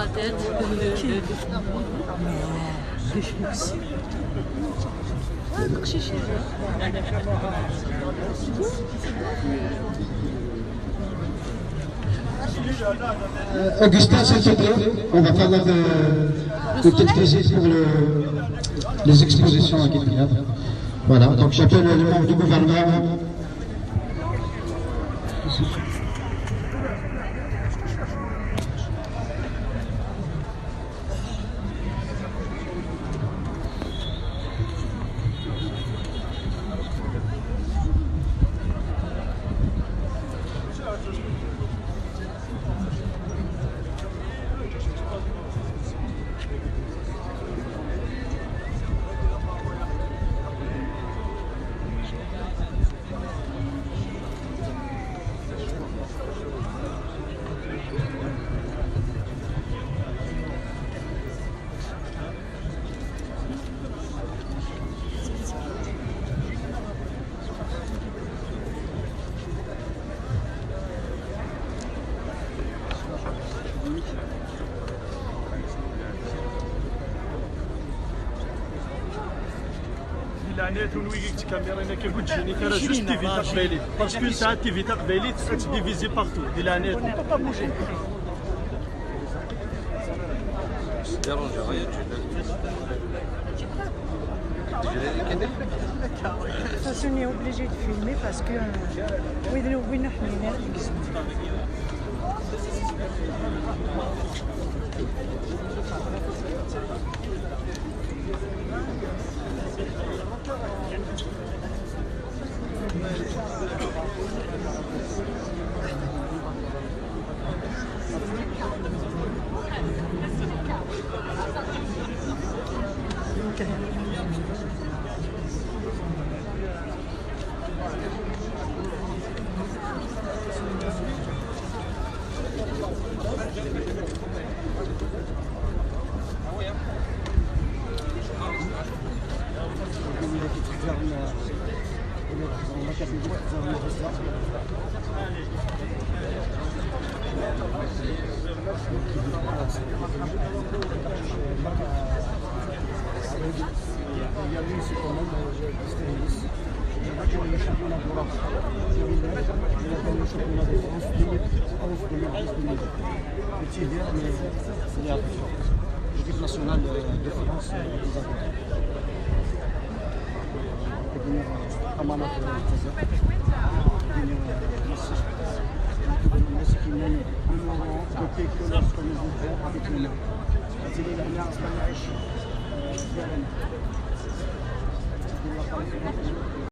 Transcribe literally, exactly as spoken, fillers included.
La tête. Euh, Augustin, s'il te plaît, on va faire là de, de petites visites pour le, les expositions à Guingamp. Voilà, donc j'appelle les membres du gouvernement. Di leɛnaya-twen, wigi deg tkamira-nni akka, ur d-ǧǧin ara juste T V taqbaylit. Parce que ça, T V taqbaylit, c'est divisé partout. Di leɛnaya-twen. De toute façon, on est obligé de filmer parce que, euh, oui, nous, oui, nous, nous, nous, L'équipe nationale, euh, de France, euh, des Argentins. Venir, euh, à Monaco, euh, venir, euh, ici. Donc, euh, moi, ce qui mène le moment, le fait que lorsque nous ouvrons avec les mains. C'est les dernières, euh,